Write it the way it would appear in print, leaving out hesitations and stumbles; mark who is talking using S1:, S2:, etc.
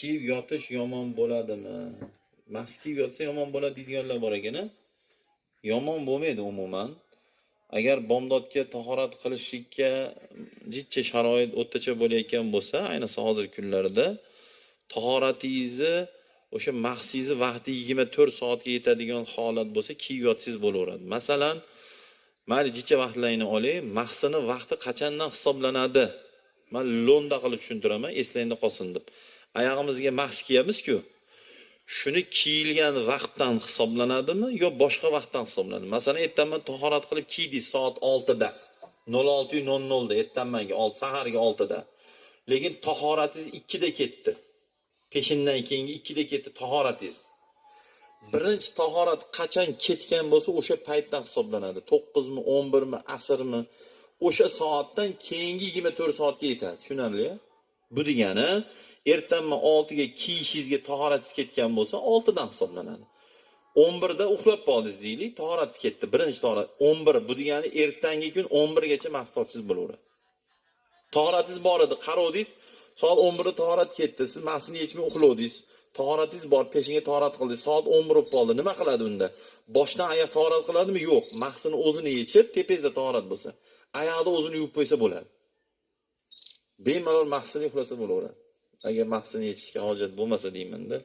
S1: Kiyib yotish yomon bo'ladimi? Mahs kiyib yotsa yomon bo'ladi deydiganlar bor ekan. Yomon bo'lmaydi umuman. Agar bomdodga tahorat qilishlikka jicha sharoit o'rtacha bo'layotgan bo'lsa, ayniqsa hozirgi kunlarda tahoratingizni o'sha mahsingizni vaqti 24 soatga yetadigan holat bo'lsa, kiyib yotsangiz bo'laveradi. Masalan, mayli jicha vaqtlaringni olay, mahsini vaqti qachondan hisoblanadi? Men lo'nda qilib tushuntiraman, eslangda qolsin deb. Oyog'imizga mahs kiyamiz-ku. Shuni kiyilgan vaqtdan hisoblanadimi yo boshqa vaqtdan hisoblanadi? Masalan, ertaman tahorat qilib kiydingiz soat 6da. 06:00 da ertamangi 6, sahargi 6da. Lekin tahoratingiz 2da ketdi. Peshindan keyingi 2da ketdi tahoratingiz. Birinchi tahorat qachon ketgan bo'lsa, o'sha paytdan hisoblanadi. 9mi, 11mi, asrmi, o'sha soatdan keyingi 24 soatga yetadi. Tushunarli? Bu degani ertanma 6 ga kiyishingizga tahoratingiz ketgan bo'lsa, 6 dan hisoblanadi. 11 da uxlab qoldingiz deylik, tahoratingiz ketdi. Birinchi tahorat 11, bu degani ertangi kun 11 gacha mahs tortsangiz bo'laveradi. Tahoratingiz bor edi, qarovdingiz, soat 11 da tahorat ketdi. Siz mahsini yechmay uxlovdingiz. Tahoratingiz bor, peshinga tahorat qildingiz. Soat 11 bo'lib qoldi. Nima qiladi unda? Boshdan oyoq tahorat qiladimi? Yo'q. Mahsini o'zini yechib, tepangizda tahorat bo'lsa, oyoqda o'zini yuvib qo'ysa bo'ladi. Bemalol mahsini uxlasa bo'laveradi. Agar mahsini yechishga hojat bo'lmasa deyman-da.